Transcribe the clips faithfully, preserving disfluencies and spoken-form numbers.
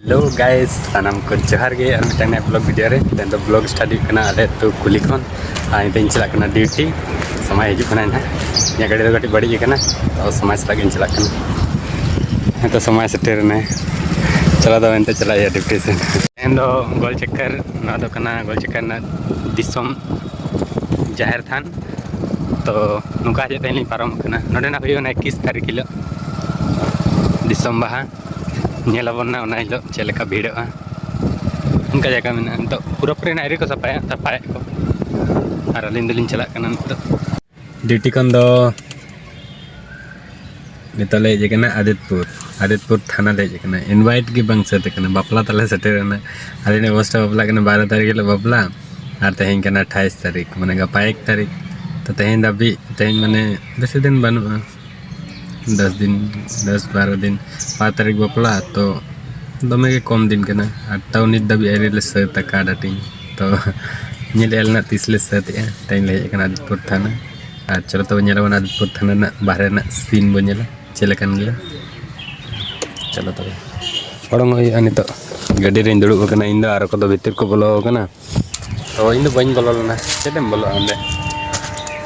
Hello guys, ᱥᱟᱱᱟᱢ ᱠᱚ ᱡᱚᱦᱟᱨ ᱜᱮ᱾ ᱟᱨ ᱢᱤᱫᱴᱟᱝ ᱱᱟᱭᱟ vlog video ᱨᱮ᱾ ᱛᱮᱦᱮᱧ ᱫᱚ vlog start ᱦᱩᱭᱩᱜ ᱠᱟᱱᱟ ᱟᱞᱮ ᱟᱹᱛᱩ ᱠᱩᱞᱦᱤ ᱠᱷᱚᱱ᱾ ᱟᱨ ᱱᱤᱛᱚᱜ ᱤᱧ ᱪᱟᱞᱟᱜ ᱠᱟᱱᱟ duty᱾ ᱥᱚᱢᱚᱭ ᱦᱤᱡᱩᱜ ᱠᱟᱱᱟ ᱱᱟᱦᱟᱜ᱾ ᱤᱧᱟᱹᱜ ᱜᱟᱹᱰᱤ ᱫᱚ ᱠᱟᱹᱴᱤᱡ ᱵᱟᱹᱲᱤᱡ ᱟᱠᱟᱱᱟ, ᱛᱚ ᱥᱚᱢᱟᱡᱽ ᱥᱟᱞᱟᱜ ᱜᱤᱧ ᱪᱟᱞᱟᱜ ᱠᱟᱱᱟ᱾ ᱦᱮᱸ, ᱛᱚ ᱥᱚᱢᱟᱡᱽ ᱥᱮᱴᱮᱨ ᱮᱱᱟᱭ᱾ ᱪᱟᱞᱟᱣ ᱫᱚ ᱮᱱᱛᱮ ᱪᱟᱞᱟᱜ ᱦᱩᱭᱩᱜᱼᱟ duty ᱥᱮᱱ᱾ ᱛᱮᱦᱮᱧ ᱫᱚ ᱜᱳᱞ ᱪᱟᱠᱠᱟᱨ, ᱱᱚᱣᱟ ᱫᱚ ᱠᱟᱱᱟ ᱜᱳᱞ ᱪᱟᱠᱠᱟᱨ ᱨᱮᱱᱟᱜ ᱫᱤᱥᱚᱢ ᱡᱟᱦᱮᱨ ᱛᱷᱟᱱ᱾ ᱛᱚ ᱱᱚᱝᱠᱟ ᱦᱮᱡ ᱛᱮᱦᱮᱧ ᱞᱤᱧ ᱯᱟᱨᱚᱢ ᱠᱟᱱᱟ᱾ ᱱᱚᱸᱰᱮᱱᱟᱜ ᱦᱩᱭᱩᱜᱼᱟ ᱚᱱᱟ ᱮᱠᱤᱥ ᱛᱟᱹᱨᱤᱠᱷ ᱦᱤᱞᱳᱜ, ᱫᱤᱥᱚᱢ ᱵᱟᱦᱟ᱾ ᱧᱮᱞ ᱟᱵᱚᱱ ᱱᱟ ᱚᱱᱟ ᱦᱤᱞᱳᱜ ᱪᱮᱫ ᱞᱮᱠᱟ ᱵᱷᱤᱲᱚᱜᱼᱟ᱾ ᱚᱱᱠᱟ ᱡᱟᱭᱜᱟ ᱢᱮᱱᱟᱜᱼᱟ᱾ ᱱᱤᱛᱚᱜ ᱯᱩᱨᱟᱹᱯᱩᱨᱤ ᱱᱟᱜ ᱟᱹᱣᱨᱤ ᱠᱚ ᱥᱟᱯᱷᱟᱭᱟ, ᱥᱟᱯᱷᱟᱭᱮᱫ ᱠᱚ᱾ ᱟᱨ ᱟᱹᱞᱤᱧ ᱫᱚᱞᱤᱧ ᱪᱟᱞᱟᱜ ᱠᱟᱱᱟ ᱱᱤᱛᱚᱜ᱾ Duty ᱠᱷᱚᱱ ᱫᱚ ᱱᱤᱛᱚᱜ ᱞᱮ ᱦᱮᱡ ᱟᱠᱟᱱᱟ ᱟᱫᱤᱛᱯᱩᱨ᱾ ᱟᱫᱤᱛᱯᱩᱨ ᱛᱷᱟᱱᱟ ᱞᱮ ᱦᱮᱡ ᱟᱠᱟᱱᱟ᱾ Invite ᱜᱮ ᱵᱟᱝ ᱥᱟᱹᱛ ᱟᱠᱟᱱᱟ, ᱵᱟᱯᱞᱟ ᱛᱟᱞᱮ ᱥᱮᱴᱮᱨ ᱮᱱᱟ᱾ ᱟᱞᱮ ᱱᱤᱭᱟᱹ ᱵᱚᱥᱴᱟ ᱵᱟᱯᱞᱟᱜ ᱠᱟᱱᱟ, ᱵᱟᱨᱚ ᱛᱟᱹᱨᱤᱠᱷ ᱦᱤᱞᱳᱜ ᱵᱟᱯᱞᱟ᱾ ᱟᱨ ᱛᱮᱦᱮᱧ ᱠᱟᱱᱟ ᱟᱴᱷᱟᱭᱤᱥ ᱛᱟᱹᱨᱤᱠᱷ, ᱢᱟᱱᱮ ᱜᱟᱯᱟ ᱮᱠ ᱛᱟᱹᱨᱤᱠᱷ᱾ ᱛᱚ ᱛᱮᱦᱮᱧ ᱫᱷᱟᱹᱵᱤᱡ, ᱛᱮᱦᱮᱧ ᱢᱟᱱᱮ ᱵᱮᱥᱤ ᱫᱤᱱ ᱵᱟᱹᱱᱩᱜᱼᱟ, ᱫᱚᱥ ᱫᱤᱱ, ᱫᱚᱥ ᱵᱟᱨᱚ ᱫᱤᱱ᱾ ᱵᱟᱨᱚ ᱛᱟᱹᱨᱤᱠᱷ ᱵᱟᱯᱞᱟ, ᱛᱚ ᱫᱚᱢᱮ ᱜᱮ ᱠᱚᱢ ᱫᱤᱱ ᱠᱟᱱᱟ᱾ ᱟᱨ ᱛᱟᱣ ᱱᱤᱛ ᱫᱷᱟᱹᱵᱤᱡ ᱟᱹᱣᱨᱤ ᱞᱮ ᱥᱟᱹᱛ ᱟᱠᱟᱫ ᱦᱟᱹᱴᱤᱧ᱾ ᱛᱚ ᱧᱮᱞᱮᱫᱼᱟ ᱞᱮ ᱱᱟᱜ ᱛᱤᱥ ᱞᱮ ᱥᱟᱹᱛ ᱮᱜᱼᱟ᱾ ᱛᱮᱦᱮᱧ ᱞᱮ ᱦᱮᱡ ᱟᱠᱟᱱᱟ ᱟᱫᱤᱛᱯᱩᱨ ᱛᱷᱟᱱᱟ᱾ ᱟᱨ ᱪᱚᱞᱚ ᱛᱚᱵᱮ ᱧᱮᱞ ᱟᱵᱚᱱ ᱟᱫᱤᱛᱯᱩᱨ ᱛᱷᱟᱱᱟ ᱨᱮᱱᱟᱜ ᱵᱟᱦᱨᱮ ᱨᱮᱱᱟᱜ scene ᱵᱚᱱ ᱧᱮᱞᱟ ᱪᱮᱫ ᱞᱮᱠᱟᱱ ᱜᱮᱭᱟ᱾ ᱪᱚᱞᱚ ᱛᱚᱵᱮ ᱚᱰᱚᱝᱚᱜ ᱦᱩᱭᱩᱜᱼᱟ ᱱᱤᱛᱚᱜ᱾ ᱜᱟᱹᱰᱤ ᱨᱮᱧ ᱫᱩᱲᱩᱵ ᱟᱠᱟᱱᱟ ᱤᱧ ᱫᱚ, ᱟᱨ ᱚᱠᱚᱭ ᱫᱚ ᱵᱷᱤᱛᱤᱨ ᱠᱚ ᱵᱚᱞᱚ ᱟᱠᱟᱱᱟ᱾ ᱛᱚ ᱤᱧ ᱫᱚ ᱵᱟᱹᱧ ᱵᱚᱞᱚ ᱞᱮᱱᱟ᱾ ᱪᱮᱫ ᱮᱢ ᱵᱚᱞᱚᱜᱼᱟ ᱚᱸᱰᱮ?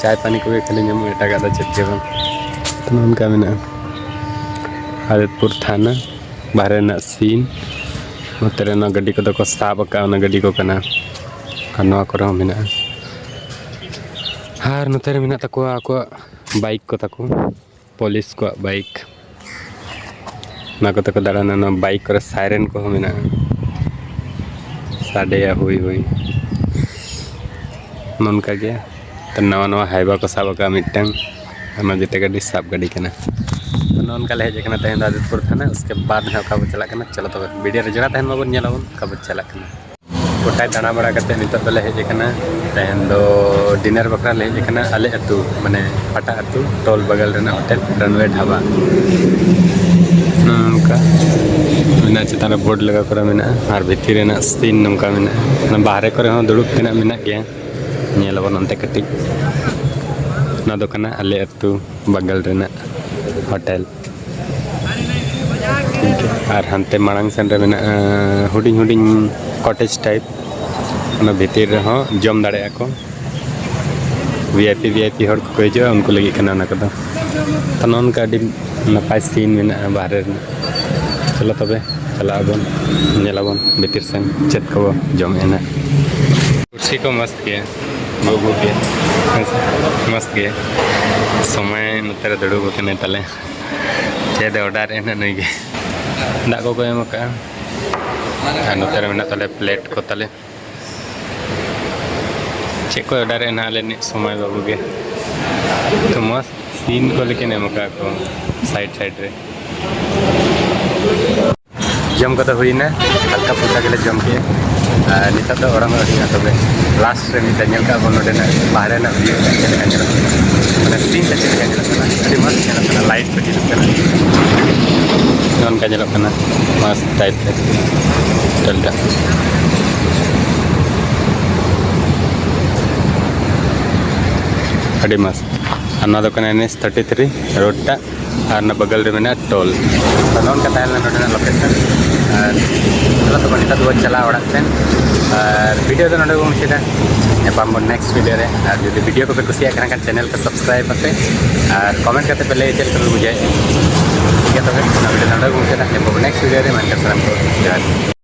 ᱪᱟᱭ ᱯᱟᱱᱤ ᱠᱚᱜᱮ ᱠᱷᱟᱹᱞᱤ ᱧᱟᱢᱚᱜᱼᱟ, ᱮᱴᱟᱜᱟᱜ ᱫᱚ ᱪᱮᱫ ᱜᱮ ᱵᱟᱝ᱾ ᱛᱚ ᱱᱚᱝᱠᱟ ᱢᱮᱱᱟᱜᱼᱟ ᱟᱫᱤᱛᱯᱩᱨ ᱛᱷᱟᱱᱟ, ᱵᱟᱦᱨᱮ ᱨᱮᱱᱟᱜ scene᱾ ᱱᱚᱛᱮ ᱨᱮ ᱚᱱᱟ ᱜᱟᱹᱰᱤ ᱠᱚᱫᱚ ᱠᱚ ᱥᱟᱵ ᱟᱠᱟᱫᱼᱟ, ᱚᱱᱟ ᱜᱟᱹᱰᱤ ᱠᱚ ᱠᱟᱱᱟ᱾ ᱟᱨ ᱱᱚᱣᱟ ᱠᱚᱨᱮ ᱦᱚᱸ ᱢᱮᱱᱟᱜᱼᱟ᱾ ᱟᱨ ᱱᱚᱛᱮ ᱨᱮ ᱢᱮᱱᱟᱜ ᱛᱟᱠᱚᱣᱟ ᱟᱠᱚᱣᱟᱜ bike ᱠᱚ ᱛᱟᱠᱚ᱾ ᱯᱩᱞᱤᱥ ᱠᱚᱣᱟᱜ bike᱾ ᱚᱱᱟ ᱠᱚᱛᱮ ᱠᱚ ᱫᱟᱬᱟᱱᱟ᱾ ᱚᱱᱟ bike ᱠᱚᱨᱮ siren ᱠᱚᱦᱚᱸ ᱢᱮᱱᱟᱜᱼᱟ, ᱥᱟᱰᱮᱭᱟ ᱦᱩᱭ ᱦᱩᱭ᱾ ᱱᱚᱝᱠᱟ ᱜᱮ᱾ ᱛᱚ ᱱᱟᱣᱟ ᱱᱟᱣᱟ ᱦᱟᱭᱵᱟ ᱠᱚ ᱥᱟᱵ ᱟᱠᱟᱫᱼᱟ ᱢᱤᱫᱴᱟᱝ, ᱚᱱᱟ ᱡᱮᱴᱟ ᱜᱟᱹᱰᱤ ᱥᱟᱵ ᱜᱟᱹᱰᱤ ᱠᱟᱱᱟ᱾ ᱛᱚ ᱱᱚᱜᱼᱚ ᱱᱚᱝᱠᱟ ᱞᱮ ᱦᱮᱡ ᱟᱠᱟᱱᱟ ᱛᱮᱦᱮᱧ ᱫᱚ ᱟᱫᱤᱛᱯᱩᱨ ᱛᱷᱟᱱᱟ᱾ ᱩᱥᱠᱮ ᱵᱟᱫᱽ ᱱᱟᱦᱟᱜ ᱚᱠᱟ ᱵᱚ ᱪᱟᱞᱟᱜ ᱠᱟᱱᱟ, ᱪᱚᱞᱚ ᱛᱚᱵᱮ video ᱨᱮ ᱡᱚᱲᱟᱣ ᱛᱟᱦᱮᱱ ᱢᱟᱵᱚᱱ, ᱧᱮᱞ ᱟᱵᱚᱱ ᱚᱠᱟ ᱵᱚ ᱪᱟᱞᱟᱜ ᱠᱟᱱᱟ᱾ ᱜᱚᱴᱟ ᱫᱟᱬᱟ ᱵᱟᱲᱟ ᱠᱟᱛᱮ ᱱᱤᱛᱚᱜ ᱫᱚᱞᱮ ᱦᱮᱡ ᱟᱠᱟᱱᱟ᱾ ᱛᱮᱦᱮᱧ ᱫᱚ dinner ᱵᱟᱠᱷᱨᱟ ᱞᱮ ᱦᱮᱡ ᱟᱠᱟᱱᱟ ᱟᱞᱮ ᱟᱹᱛᱩ, ᱢᱟᱱᱮ ᱯᱷᱟᱴᱟ ᱟᱹᱛᱩ, ᱴᱳᱞ ᱵᱟᱜᱟᱞ ᱨᱮᱱᱟᱜ ᱦᱳᱴᱮᱞ ᱨᱟᱱᱣᱮ ᱰᱷᱟᱵᱟ᱾ ᱱᱚᱝᱠᱟ ᱢᱮᱱᱟᱜᱼᱟ, ᱪᱮᱛᱟᱱ ᱨᱮ board ᱞᱮᱠᱟ ᱠᱚᱨᱮ ᱢᱮᱱᱟᱜᱼᱟ, ᱟᱨ ᱵᱷᱤᱛᱤᱨ ᱨᱮᱱᱟᱜ scene ᱱᱚᱝᱠᱟ ᱢᱮᱱᱟᱜᱼᱟ᱾ ᱚᱱᱟ ᱵᱟᱦᱨᱮ ᱠᱚᱨᱮ ᱦᱚᱸ ᱫᱩᱲᱩᱵ ᱛᱮᱱᱟᱜ ᱢᱮᱱᱟᱜ ᱜᱮᱭᱟ, ᱧᱮᱞ ᱟᱵᱚᱱ ᱚᱱᱛᱮ ᱠᱟᱹᱴᱤᱡ᱾ ᱚᱱᱟ ᱫᱚ ᱠᱟᱱᱟ ᱟᱞᱮ ᱟᱹᱛᱩ ᱵᱟᱜᱟᱞ ᱨᱮᱱᱟᱜ ᱦᱳᱴᱮᱞ᱾ ᱟᱨ ᱦᱟᱱᱛᱮ ᱢᱟᱲᱟᱝ ᱥᱮᱱ ᱨᱮ ᱢᱮᱱᱟᱜᱼᱟ ᱦᱩᱰᱤᱧ ᱦᱩᱰᱤᱧ ᱠᱚᱴᱮᱡᱽ ᱴᱟᱭᱤᱯ, ᱚᱱᱟ ᱵᱷᱤᱛᱤᱨ ᱨᱮᱦᱚᱸ ᱡᱚᱢ ᱫᱟᱲᱮᱭᱟᱜᱼᱟ ᱠᱚ᱾ ᱵᱷᱤ I P V I P ᱦᱚᱲ ᱠᱚᱠᱚ ᱦᱤᱡᱩᱜᱼᱟ, ᱩᱱᱠᱩ ᱞᱟᱹᱜᱤᱫ ᱠᱟᱱᱟ ᱚᱱᱟ ᱠᱚᱫᱚ᱾ ᱛᱚ, ᱱᱚᱜᱼᱚ ᱱᱚᱝᱠᱟ ᱟᱹᱰᱤ ᱱᱟᱯᱟᱭ ᱥᱤᱱ ᱢᱮᱱᱟᱜᱼᱟ ᱵᱟᱦᱨᱮ ᱨᱮᱱᱟᱜ᱾ ᱪᱚᱞᱚ ᱛᱚᱵᱮ, ᱪᱟᱞᱟᱜ ᱟᱵᱚᱱ, ᱧᱮᱞ ᱟᱵᱚᱱ ᱵᱷᱤᱛᱤᱨ ᱥᱮᱱ ᱪᱮᱫ ᱠᱚᱵᱚ ᱡᱚᱢᱮᱫᱼᱟ ᱱᱟᱜ᱾ ᱠᱩᱨᱥᱤ ᱠᱚ ᱢᱚᱥᱛ ᱜᱮᱭᱟ, ᱜᱩᱜᱩ ᱜᱮ, ᱦᱮᱸ ᱥᱮ? ᱢᱚᱥᱛ ᱜᱮ᱾ ᱥᱚᱢᱚᱭ ᱱᱚᱛᱮ ᱨᱮ ᱫᱩᱲᱩᱵ ᱟᱠᱟᱱᱟᱭ ᱛᱟᱞᱮ᱾ ᱪᱮᱫ ᱮ ᱚᱰᱟᱨ ᱮᱫ ᱱᱟᱜ ᱱᱩᱭ ᱜᱮ᱾ ᱫᱟᱜ ᱠᱚᱠᱚ ᱮᱢ ᱟᱠᱟᱫᱼᱟ᱾ ᱟᱨ ᱱᱚᱛᱮ ᱨᱮ ᱢᱮᱱᱟᱜ ᱛᱟᱞᱮᱭᱟ ᱯᱞᱮᱴ ᱠᱚ ᱛᱟᱞᱮ᱾ ᱪᱮᱫ ᱠᱚ ᱚᱰᱟᱨ ᱮᱫ ᱱᱟᱜ ᱟᱞᱮ ᱨᱤᱱᱤᱡ ᱥᱚᱢᱟᱭ ᱵᱟᱹᱵᱩ ᱜᱮ᱾ ᱛᱚ ᱢᱚᱡᱽ ᱥᱤᱱ ᱠᱚ ᱞᱮᱠᱤᱱ ᱮᱢ ᱟᱠᱟᱫ ᱠᱚ ᱥᱟᱭᱤᱰ ᱥᱟᱭᱤᱰ ᱨᱮ᱾ ᱡᱚᱢ ᱠᱚᱫᱚ ᱦᱩᱭᱱᱟ, ᱦᱟᱞᱠᱟ ᱯᱷᱩᱞᱠᱟ ᱜᱮᱞᱮ ᱡᱚᱢ ᱠᱮᱜᱼᱟ᱾ ᱟᱨ ᱱᱤᱛᱚᱜ ᱫᱚ ᱚᱲᱟᱜ ᱦᱚᱸ ᱟᱹᱰᱤ ᱛᱚᱵᱮ ᱞᱟᱥᱴ ᱨᱮ ᱢᱤᱫ ᱫᱷᱟᱣ ᱧᱮᱞ ᱠᱟᱜ ᱵᱚᱱ ᱱᱚᱰᱮᱱᱟᱜ ᱵᱟᱦᱨᱮ ᱨᱮᱱᱟᱜ ᱵᱷᱤᱭᱩ ᱪᱮᱫ ᱞᱮᱠᱟ ᱧᱮᱞᱚᱜ ᱠᱟᱱᱟ, ᱢᱟᱱᱮ ᱥᱤᱱ ᱪᱮᱫ ᱞᱮᱠᱟ ᱧᱮᱞᱚᱜ ᱠᱟᱱᱟ, ᱟᱹᱰᱤ ᱢᱚᱡᱽ ᱧᱮᱞᱚᱜ ᱠᱟᱱᱟ, ᱞᱟᱭᱤᱴ ᱠᱚ ᱡᱩᱞᱩᱜ ᱠᱟᱱᱟ᱾ ᱱᱚᱜᱼᱚ ᱱᱚᱝᱠᱟ ᱧᱮᱞᱚᱜ ᱠᱟᱱᱟ ᱢᱚᱡᱽ ᱴᱟᱭᱤᱯ ᱨᱮ ᱦᱳᱴᱮᱞ ᱴᱟᱜ᱾ ᱟᱹᱰᱤ ᱢᱚᱡᱽ᱾ ᱟᱨ ᱱᱚᱣᱟ ᱫᱚ ᱠᱟᱱᱟ N H thirty three road ᱴᱟᱜ, ᱟᱨ ᱚᱱᱟ ᱵᱟᱜᱟᱞ ᱨᱮ ᱢᱮᱱᱟᱜᱼᱟ ᱴᱳᱞ᱾ ᱛᱚ, ᱱᱚᱜᱼᱚ ᱱᱚᱝᱠᱟ ᱛᱟᱦᱮᱸ ᱞᱮᱱᱟ ᱱᱚᱰᱮᱱᱟᱜ ᱞᱳᱠᱮᱥᱚᱱ᱾ ᱟᱨ ᱪᱚᱞᱚ ᱛᱚᱵᱮ ᱱᱤᱛᱚᱜ ᱫᱚᱵᱚᱱ ᱪᱟᱞᱟᱜᱼᱟ ᱚᱲᱟᱜ ᱥᱮᱱ᱾ ᱟᱨ ᱵᱷᱤᱰᱤᱭᱳ ᱫᱚ ᱱᱚᱰᱮ ᱜᱮᱵᱚᱱ ᱢᱩᱪᱟᱹᱫᱟ᱾ ᱧᱟᱯᱟᱢ ᱵᱚᱱ ᱱᱮᱠᱥᱴ ᱵᱷᱤᱰᱤᱭᱳ ᱨᱮ᱾ ᱟᱨ ᱡᱩᱫᱤ ᱵᱷᱤᱰᱤᱭᱳ ᱠᱚᱯᱮ ᱠᱩᱥᱤᱭᱟᱜ ᱠᱟᱱ ᱠᱷᱟᱱ ᱪᱮᱱᱮᱞ ᱠᱚ ᱥᱟᱵᱥᱠᱨᱟᱭᱤᱵ ᱠᱟᱛᱮ ᱟᱨ ᱠᱚᱢᱮᱱᱴ ᱠᱟᱛᱮ ᱯᱮ ᱞᱟᱹᱭᱟ ᱪᱮᱫ ᱞᱮᱠᱟ ᱯᱮ ᱵᱩᱡᱷᱟᱹᱣᱮᱫᱼᱟ᱾ ᱴᱷᱤᱠ ᱜᱮᱭᱟ, ᱛᱚᱵᱮ ᱚᱱᱟ ᱵᱷᱤᱰᱤᱭᱳ ᱱᱚᱰᱮ ᱜᱮᱵᱚᱱ ᱢᱩᱪᱟᱹᱫᱟ᱾ ᱧᱟᱯᱟᱢ ᱵᱚᱱ ᱱᱮᱠᱥᱴ ᱵᱷᱤᱰᱤᱭᱳ ᱨᱮ᱾ ᱢᱟ ᱮᱱᱠᱷᱟᱱ ᱥᱟᱱᱟᱢ ᱠᱚ ᱡᱚᱦᱟᱨ᱾